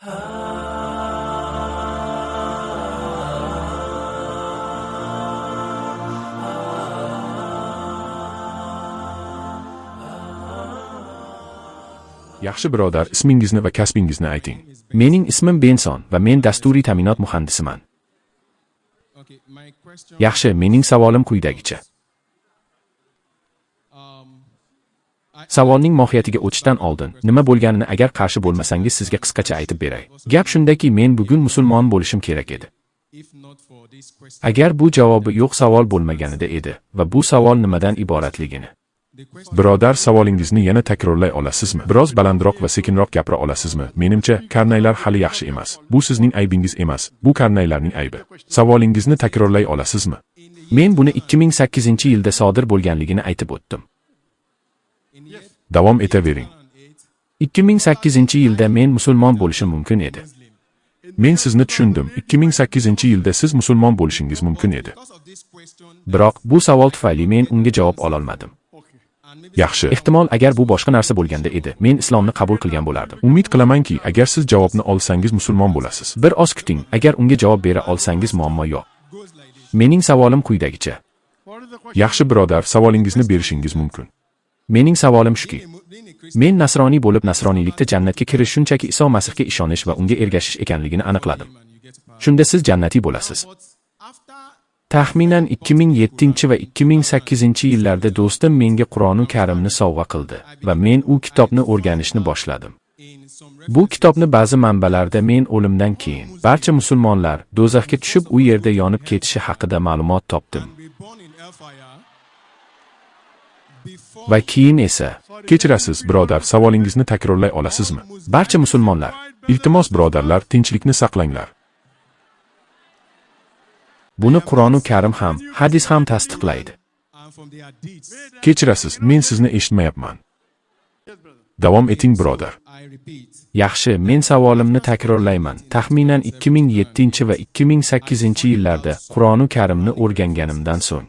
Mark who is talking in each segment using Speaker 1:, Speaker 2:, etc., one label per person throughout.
Speaker 1: Yaxshi birodar, ismingizni va kasbingizni ayting.
Speaker 2: Mening ismim Benson va men dasturiy ta'minot muhandisiman. Yaxshi, mening savolim quyidagicha. Savolning mohiyatiga o'tishdan oldin, nima bo'lganini agar qarshi bo'lmasangiz sizga qisqacha aytib beray. Gap shundaki, men bugun musulmon bo'lishim kerak edi. Agar bu javobi yo'q savol bo'lmaganida edi va bu savol nimadan iboratligini.
Speaker 1: Birodar, savolingizni yana takrorlay olasizmi? Biroz balandroq va sekinroq gapira olasizmi? Menimcha, karnaylar hali yaxshi emas. Bu sizning aybingiz emas, bu karnaylarning aybi. Savolingizni takrorlay olasizmi?
Speaker 2: Men buni 2008-yilda sodir bo'lganligini aytib o'tdim.
Speaker 1: Davom etavering.
Speaker 2: 2008-yilda men musulmon bo'lishim mumkin edi.
Speaker 1: Men sizni tushundim. 2008-yilda siz musulmon bo'lishingiz mumkin edi.
Speaker 2: Biroq bu savol tufayli men unga javob ololmadim.
Speaker 1: Yaxshi.
Speaker 2: Ehtimol agar bu boshqa narsa bo'lganda edi, men islomni qabul qilgan bo'lardim.
Speaker 1: Umid qilamanki, agar siz javobni olsangiz musulmon bo'lasiz.
Speaker 2: Bir oz kuting, agar unga javob bera olsangiz muammo yo'q. Mening savolim quyidagicha.
Speaker 1: Yaxshi birodar, savolingizni berishingiz mumkin.
Speaker 2: Mening savolim shuki, men nasroniy bo'lib nasroniylikda jannatga kirish shunchaki Iso Masihga ishonish va unga ergashish ekanligini aniqladim. Shunda siz jannatiy bo'lasiz. Taxminan 2007 va 2008-yillarda do'stim menga Qur'oni Karimni sovg'a qildi va men u kitobni o'rganishni boshladim. Bu kitobni ba'zi manbalarda men o'limdan keyin barcha musulmonlar do'zaxga tushib u yerda yonib ketishi haqida ma'lumot topdim. Va keyin esa
Speaker 1: Kechirasiz, birodar, savolingizni takrorlay olasizmi?
Speaker 2: Barcha musulmonlar.
Speaker 1: Iltimos birodarlar, tinchlikni saqlanglar.
Speaker 2: Buni Qur'oni Karim ham, hadis ham tasdiqlaydi.
Speaker 1: Kechirasiz, men sizni eshitmayapman. Davom eting, birodar.
Speaker 2: Yaxshi, men savolimni takrorlayman. Taxminan 2007 va 2008-yillarda Qur'oni Karimni o'rganganimdan so'ng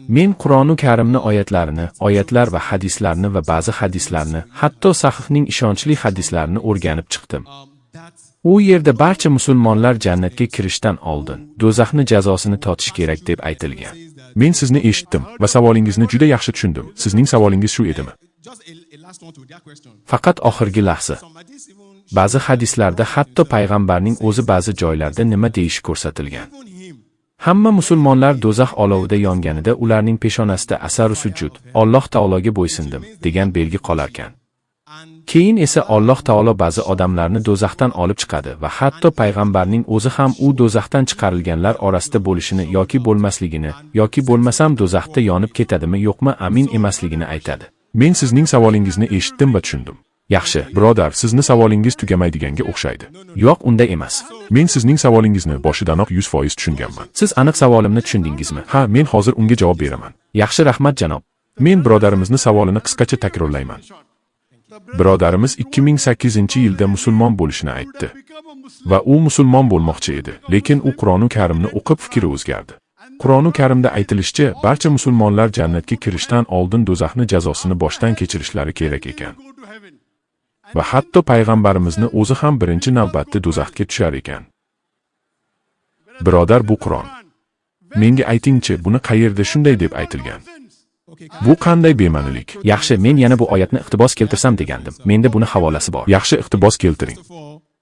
Speaker 2: men Qur'oni Karimni oyatlarini, oyatlar va hadislarni va ba'zi hadislarni, hatto sahihning ishonchli hadislarini o'rganib chiqdim. U yerda barcha musulmonlar jannatga kirishdan oldin do'zaxni jazosini totish kerak deb aytilgan.
Speaker 1: Men sizni eshitdim va savolingizni juda yaxshi tushundim. Sizning savolingiz shu edimi?
Speaker 2: Faqat oxirgi lahza. Ba'zi hadislarda hatto payg'ambarning o'zi ba'zi joylarda nima deyishi ko'rsatilgan. Hamma musulmonlar do'zax olovida yonganida ularning peshonasida asaru sujud, Alloh taologa bo'ysundim degan belgi qolarkan. Keyin esa Alloh taolo ba'zi odamlarni do'zaxdan olib chiqadi va hatto payg'ambarning o'zi ham u do'zaxdan chiqarilganlar orasida bo'lishini yoki bo'lmasligini, yoki bo'lmasam do'zaxda yonib ketadimi yo'qmi amin emasligini aytadi.
Speaker 1: Men sizning savolingizni eshitdim va tushundim.
Speaker 2: Yaxshi.
Speaker 1: Birodar, sizni savolingiz tugamaydiganga o'xshaydi.
Speaker 2: Yo'q, unda emas.
Speaker 1: Men sizning savolingizni boshidanoq 100% tushunganman.
Speaker 2: Siz aniq savolimni tushundingizmi?
Speaker 1: Ha, men hozir unga javob beraman.
Speaker 2: Yaxshi, rahmat janob.
Speaker 1: Men birodarimizni savolini qisqacha takrorlayman. Birodarimiz 2008-yilda musulmon bo'lishini aytdi. Va u musulmon bo'lmoqchi edi, lekin u Qur'oni Karimni o'qib fikri o'zgardi. Qur'oni Karimda aytilishicha, barcha musulmonlar jannatga kirishdan oldin do'zaxni jazosini boshdan kechirishlari kerak ekan. Va hatto payg'ambarimizni o'zi ham birinchi navbatda do'zaxga tushar ekan. Birodar, bu Qur'on. Menga aytingchi, buni qayerda shunday deb aytilgan? Bu qanday bema'nilik?
Speaker 2: Yaxshi, men yana bu oyatni iqtibos keltirsam degandim. Menda buni havolasi bor.
Speaker 1: Yaxshi, iqtibos keltiring.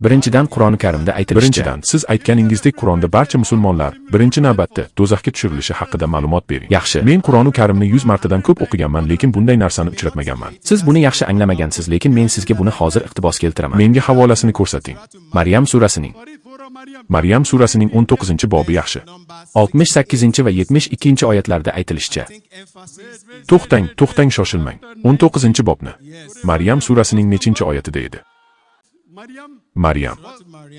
Speaker 2: Birinchidan, Qur'oni Karimda aytilishicha.
Speaker 1: Birinchidan, siz aytganingizdek Qur'onda barcha musulmonlar birinchi navbatda do'zaxga tushirilishi haqida ma'lumot bering.
Speaker 2: Yaxshi.
Speaker 1: Men Qur'oni Karimni 100 martadan ko'p o'qiganman, lekin bunday narsani uchratmaganman.
Speaker 2: Siz buni yaxshi anglamagansiz, lekin men sizga buni hozir iqtibos keltiraman.
Speaker 1: Menga havolasini ko'rsating.
Speaker 2: Maryam surasining
Speaker 1: Maryam surasining 19-bobi yaxshi.
Speaker 2: 68 va 72 oyatlarda aytilishicha.
Speaker 1: To'xtang, to'xtang, shoshilmang. 19-bobni. Maryam surasining nechinchi oyatida edi? Maryam.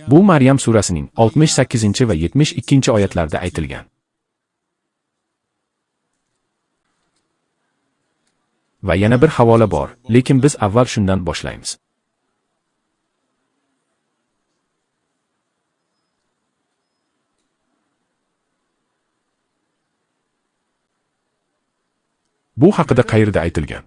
Speaker 2: Bu Maryam surasining 68 va 72 oyatlarda aytilgan. Va yana bir havola bor, lekin biz avval shundan boshlaymiz.
Speaker 1: Bu haqida qayerda aytilgan?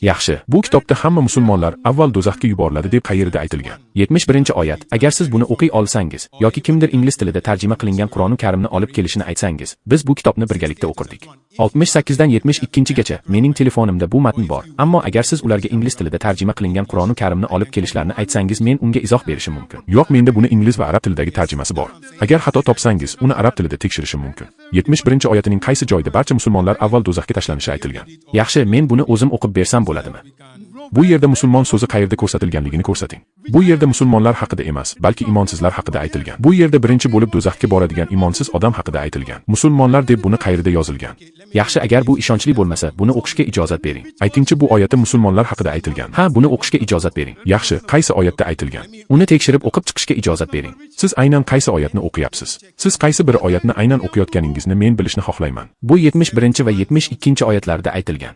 Speaker 2: Yaxshi.
Speaker 1: Bu kitobda hamma musulmonlar avval do'zaxga yuboriladi deb qayerda aytilgan?
Speaker 2: 71-oyat. Agar siz buni o'qiy olsangiz yoki kimdir ingliz tilida tarjima qilingan Qur'oni Karimni olib kelishini aytsangiz, biz bu kitobni birgalikda o'qirdik. 68dan 72gacha mening telefonimda bu matn bor. Ammo agar siz ularga ingliz tilida tarjima qilingan Qur'oni Karimni olib kelishlarini aytsangiz, men unga izoh berishim mumkin.
Speaker 1: Yo'q, menda buni ingliz va arab tilidagi tarjimasi bor. Agar xato topsangiz, uni arab tilida tekshirishim mumkin. 71-oyatining qaysi joyida barcha musulmonlar avval do'zaxga tashlanishi aytilgan?
Speaker 2: Yaxshi, men buni o'zim o'qib bersam bo'ladimi?
Speaker 1: Bu yerda musulmon so'zi qayerda ko'rsatilganligini ko'rsating. Bu yerda musulmonlar haqida emas, balki imonsizlar haqida aytilgan. Bu yerda birinchi bo'lib do'zaxga boradigan imonsiz odam haqida aytilgan. Musulmonlar deb buni qayerda yozilgan?
Speaker 2: Yaxshi, agar bu ishonchli bo'lmasa, buni o'qishga ijozat bering.
Speaker 1: Aytingchi, bu oyatda musulmonlar haqida aytilgan.
Speaker 2: Ha, buni o'qishga ijozat bering.
Speaker 1: Yaxshi, qaysi oyatda aytilgan?
Speaker 2: Uni tekshirib o'qib chiqishga ijozat bering.
Speaker 1: Siz aynan qaysi oyatni o'qiyapsiz? Siz qaysi bir oyatni aynan o'qiyotganingizni men bilishni xohlayman.
Speaker 2: Bu 71 va 72 oyatlarda aytilgan.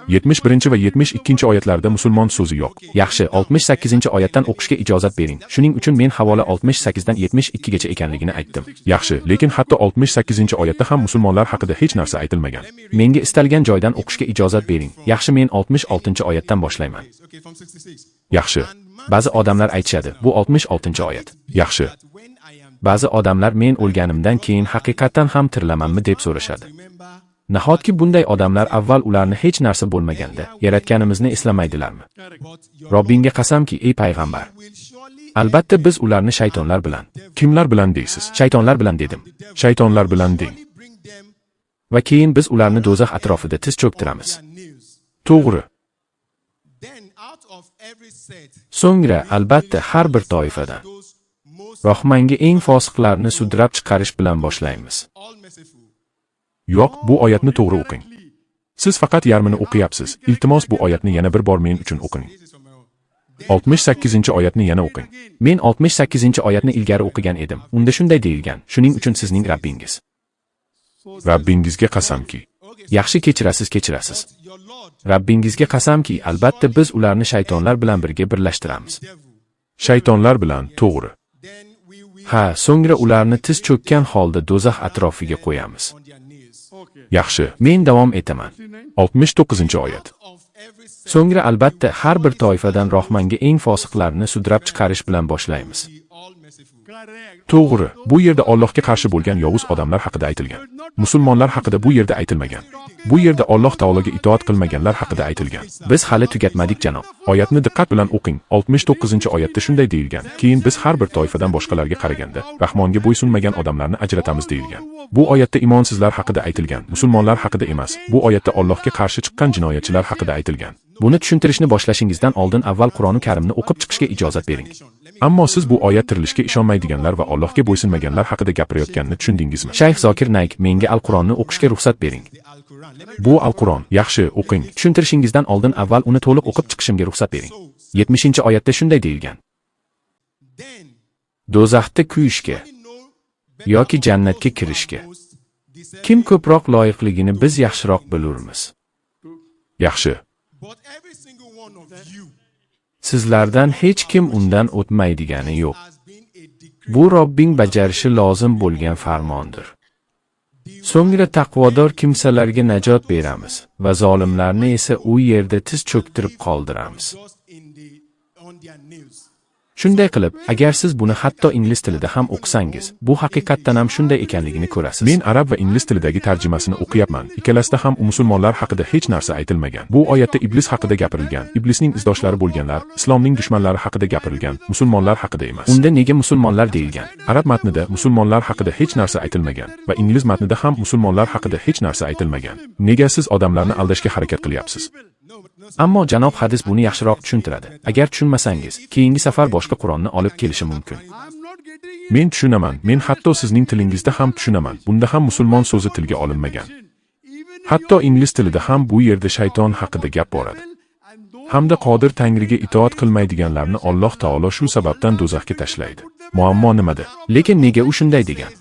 Speaker 1: 71 va 72 oyatlarda musulmon so'zi yo'q.
Speaker 2: Yaxshi, 68-oyatdan o'qishga ijozat bering. Shuning uchun men havola 68dan 72gacha ekanligini aytdim.
Speaker 1: Yaxshi, lekin hatto 68-oyatda ham musulmonlar haqida hech narsa aytilmagan.
Speaker 2: Menga istalgan joydan o'qishga ijozat bering. Yaxshi, men 66-oyatdan boshlayman.
Speaker 1: Yaxshi.
Speaker 2: Ba'zi odamlar aytishadi, bu 66-oyat.
Speaker 1: Yaxshi.
Speaker 2: Ba'zi odamlar men o'lganimdan keyin haqiqatan ham tirilamanmi deb so'rashadi. Nahotki bunday odamlar avval ularni hech narsa bo'lmaganda yaratganimizni eslamaydilarmi? Robbingga qasamki, ey payg'ambar, albatta biz ularni shaytonlar bilan.
Speaker 1: Kimlar bilan deysiz?
Speaker 2: Shaytonlar bilan dedim.
Speaker 1: Shaytonlar bilan deng.
Speaker 2: Va keyin biz ularni do'zax atrofida tiz cho'ktiramiz.
Speaker 1: To'g'ri.
Speaker 2: So'ngra albatta har bir toifadan Rahmonga eng fosiqlarni sudrab chiqarish bilan boshlaymiz.
Speaker 1: Yo'q, bu oyatni to'g'ri o'qing. Siz faqat yarmini o'qiyapsiz. Iltimos, bu oyatni yana bir bor men uchun o'qing. 68-oyatni yana o'qing.
Speaker 2: Men 68-oyatni ilgari o'qigan edim. Unda shunday deyilgan: shuning uchun sizning Rabbingiz.
Speaker 1: Rabbingizga qasamki.
Speaker 2: Yaxshi, kechirasiz, kechirasiz. Rabbingizga qasamki, albatta biz ularni shaytonlar bilan birga birlashtiramiz.
Speaker 1: Shaytonlar bilan, to'g'ri.
Speaker 2: Ha, so'ngra ularni tiz cho'kkan holda do'zax atrofiga qo'yamiz.
Speaker 1: Yaxshi.
Speaker 2: Men davom etaman.
Speaker 1: 69-oyat.
Speaker 2: So'ngra albatta har bir toifadan Rahmonga eng fosiqlarni sudrab chiqarish bilan boshlaymiz.
Speaker 1: To'g'ri. Bu yerda Allohga qarshi bo'lgan yovuz odamlar haqida aytilgan. Musulmonlar haqida bu yerda aytilmagan. Bu yerda Alloh taologa itoat qilmaganlar haqida aytilgan.
Speaker 2: Biz hali tugatmadik, janob.
Speaker 1: Oyatni diqqat bilan o'qing. 69-oyatda shunday deyilgan: keyin biz har bir toifadan boshqalarga qaraganda Rahmonga bo'ysunmagan odamlarni ajratamiz deyilgan. Bu oyatda imonsizlar haqida aytilgan, musulmonlar haqida emas. Bu oyatda Allohga qarshi chiqqan jinoyatchilar haqida aytilgan.
Speaker 2: Buni tushuntirishni boshlashingizdan oldin avval Qur'oni Karimni o'qib chiqishga ijozat bering.
Speaker 1: Ammo siz bu oyat tirilishga ishonmaydiganlar va Allohga bo'ysunmaganlar haqida gapirayotganini tushundingizmi?
Speaker 2: Shayx Zokir Nayk, menga Al-Qur'onni o'qishga ruxsat bering.
Speaker 1: Bu Al-Qur'on. Yaxshi, o'qing.
Speaker 2: Tushuntirishingizdan oldin avval uni to'liq o'qib chiqishimga ruxsat bering. 70-oyatda shunday deyilgan: do'zaxda kuyishga yoki jannatga kirishga kim ko'proq loyiqligini biz yaxshiroq bilurmiz.
Speaker 1: Yaxshi.
Speaker 2: Sizlardan hech kim undan o'tmaydigani yo'q. Bu Robbing bajarishi lozim bo'lgan farmondir. So'ngra taqvodor kimsalarga najot beramiz va zolimlarni esa u yerda tiz cho'ktirib qoldiramiz. Shunday qilib, agar siz buni hatto ingliz tilida ham o'qisangiz, bu haqiqatdan ham shunday ekanligini ko'rasiz.
Speaker 1: Men arab va ingliz tilidagi tarjimasini o'qiyapman. Ikkalasida ham musulmonlar haqida hech narsa aytilmagan. Bu oyatda iblis haqida gapirilgan, iblisning izdoshlari bo'lganlar, islomning dushmanlari haqida gapirilgan, musulmonlar haqida emas.
Speaker 2: Unda nega musulmonlar deyilgan?
Speaker 1: Arab matnida musulmonlar haqida hech narsa aytilmagan va ingliz matnida ham musulmonlar haqida hech narsa aytilmagan. Nega siz odamlarni aldashga harakat qilyapsiz?
Speaker 2: Ammo janob hadis buni yaxshiroq tushuntiradi. Agar tushunmasangiz, keyingi safar boshqa Qur'onni olib kelishi mumkin.
Speaker 1: Men tushunaman. Men hatto sizning tilingizda ham tushunaman. Bunda ham musulmon so'zi tilga olinmagan. Hatto ingliz tilida ham bu yerda shayton haqida gap boradi. Hamda qodir Tangriga itoat qilmaydiganlarni Alloh taolo shu sababdan do'zaxga tashlaydi. Muammo nimada?
Speaker 2: Lekin nega u shunday degan?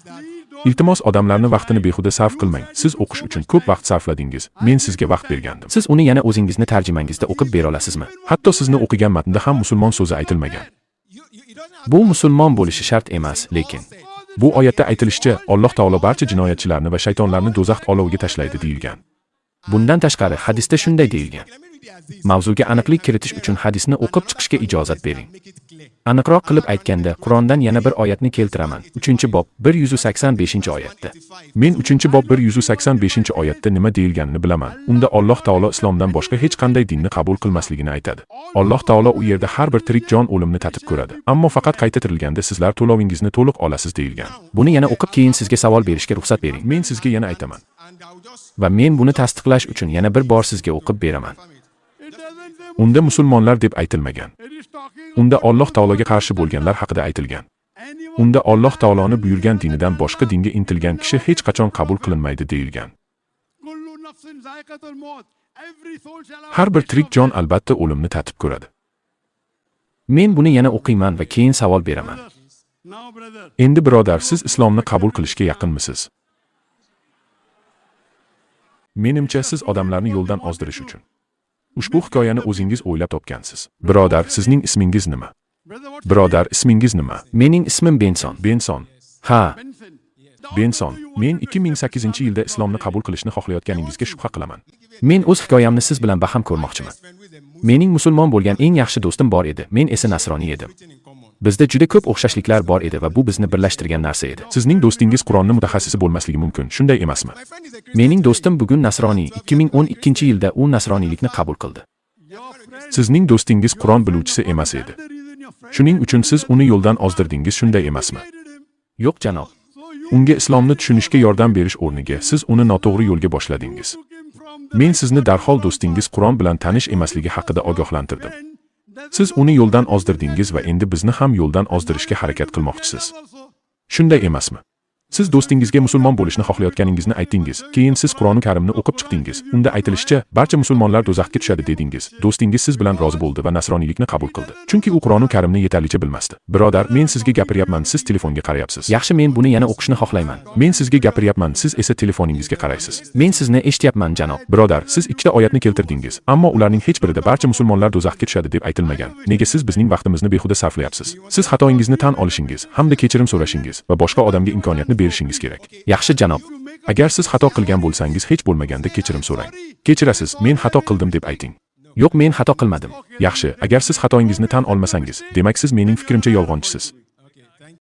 Speaker 1: Iltimos, odamlarni vaqtini behuda sarf qilmang. Siz o'qish uchun ko'p vaqt sarfladingiz. Men sizga vaqt bergandim.
Speaker 2: Siz uni yana o'zingizni tarjimangizda o'qib bera olasizmi?
Speaker 1: Hatto sizni o'qigan matnda ham musulmon so'zi aytilmagan.
Speaker 2: Bu musulmon bo'lishi shart emas, lekin
Speaker 1: bu oyatda aytilishicha, Alloh taolo barcha jinoyatchilarni va shaytonlarni do'zax oloviga tashlaydi deyilgan.
Speaker 2: Bundan tashqari hadisda shunday deyilgan. Mavzuga aniqlik kiritish uchun hadisni o'qib chiqishga ijozat bering. Aniqroq qilib aytganda, Qur'ondan yana bir oyatni keltiraman. 3-bob 185-oyatda.
Speaker 1: Men 3-bob 185-oyatda nima deyilganini bilaman. Unda Alloh taolo islomdan boshqa hech qanday dinni qabul qilmasligini aytadi. Alloh taolo u yerda har bir tirik jon o'limni tatib ko'radi. Ammo faqat qayta tirilganda sizlar to'lovingizni to'liq olasiz deyilgan.
Speaker 2: Buni yana o'qib keyin sizga savol berishga ruxsat bering.
Speaker 1: Men sizga yana aytaman.
Speaker 2: Va men buni tasdiqlash uchun yana bir bor sizga o'qib beraman.
Speaker 1: Unda musulmonlar deb aytilmagan. Unda Alloh taologa qarshi bo'lganlar haqida aytilgan. Unda Alloh taoloni buyurgan dinidan boshqa dinga intilgan kishi hech qachon qabul qilinmaydi deyilgan. Har bir tirik jon albatta o'limni tatib ko'radi.
Speaker 2: Men buni yana o'qiyman va keyin savol beraman.
Speaker 1: Endi birodar, siz islomni qabul qilishga yaqinmisiz? Menimcha, siz odamlarni yo'ldan ozdirish uchun ushbu hikoyani o'zingiz o'ylab topgansiz. Birodar, sizning ismingiz nima? Birodar, ismingiz nima?
Speaker 2: Mening ismim Benson.
Speaker 1: Benson.
Speaker 2: Ha.
Speaker 1: Benson, men 2008-yilda islomni qabul qilishni xohlayotganingizga shubha qilaman.
Speaker 2: Men o'z hikoyamni siz bilan baham ko'rmoqchiman. Mening musulmon bo'lgan eng yaxshi do'stim bor edi. Men esa nasroniy edim. Bizda juda ko'p o'xshashliklar bor edi va bu bizni birlashtirgan narsa edi.
Speaker 1: Sizning do'stingiz Qur'onni mutaxassisi bo'lmasligi mumkin, shunday emasmi?
Speaker 2: Mening do'stim bugun nasroniy. 2012-yilda u nasroniylikni qabul qildi.
Speaker 1: Sizning do'stingiz Qur'on biluvchisi emas edi. Shuning uchun siz uni yo'ldan ozdirdingiz, shunday emasmi?
Speaker 2: Yo'q, janob.
Speaker 1: Unga islomni tushunishga yordam berish o'rniga siz uni noto'g'ri yo'lga boshladingiz. Men sizni darhol do'stingiz Qur'on bilan tanish emasligi haqida ogohlantirdim. Siz uni yo'ldan ozdirdingiz va endi bizni ham yo'ldan ozdirishga harakat qilmoqchisiz. Shunday emasmi? Siz do'stingizga musulmon bo'lishni xohlayotganingizni aytdingiz. Keyin siz Qur'oni Karimni o'qib chiqdingiz. Unda aytilishicha, barcha musulmonlar do'zaxga tushadi dedingiz. Do'stingiz siz bilan rozi bo'ldi va nasroniylikni qabul qildi. Chunki u Qur'oni Karimni yetarlicha bilmasdi. Birodar, men sizga gapiryapman, siz telefonga qarayapsiz.
Speaker 2: Yaxshi, men buni yana o'qishni xohlayman.
Speaker 1: Men sizga gapiryapman, siz esa telefoningizga qaraysiz.
Speaker 2: Men sizni eshityapman, janob.
Speaker 1: Birodar, siz ikkita oyatni keltirdingiz, ammo ularning hech birida barcha musulmonlar do'zaxga tushadi deb aytilmagan. Nega siz bizning vaqtimizni behuda sarflayapsiz? Siz xatoyingizni tan olishingiz hamda kechirim so'rashingiz va boshqa odamga imkoniyatni berishingiz kerak.
Speaker 2: Yaxshi, janob.
Speaker 1: Agar siz xato qilgan bo'lsangiz, hech bo'lmaganda kechirim so'rang. Kechirasiz, men xato qildim deb ayting.
Speaker 2: Yo'q, men xato qilmadim.
Speaker 1: Yaxshi, agar siz xatoyingizni tan olmasangiz, demak siz mening fikrimcha yolg'onchisiz.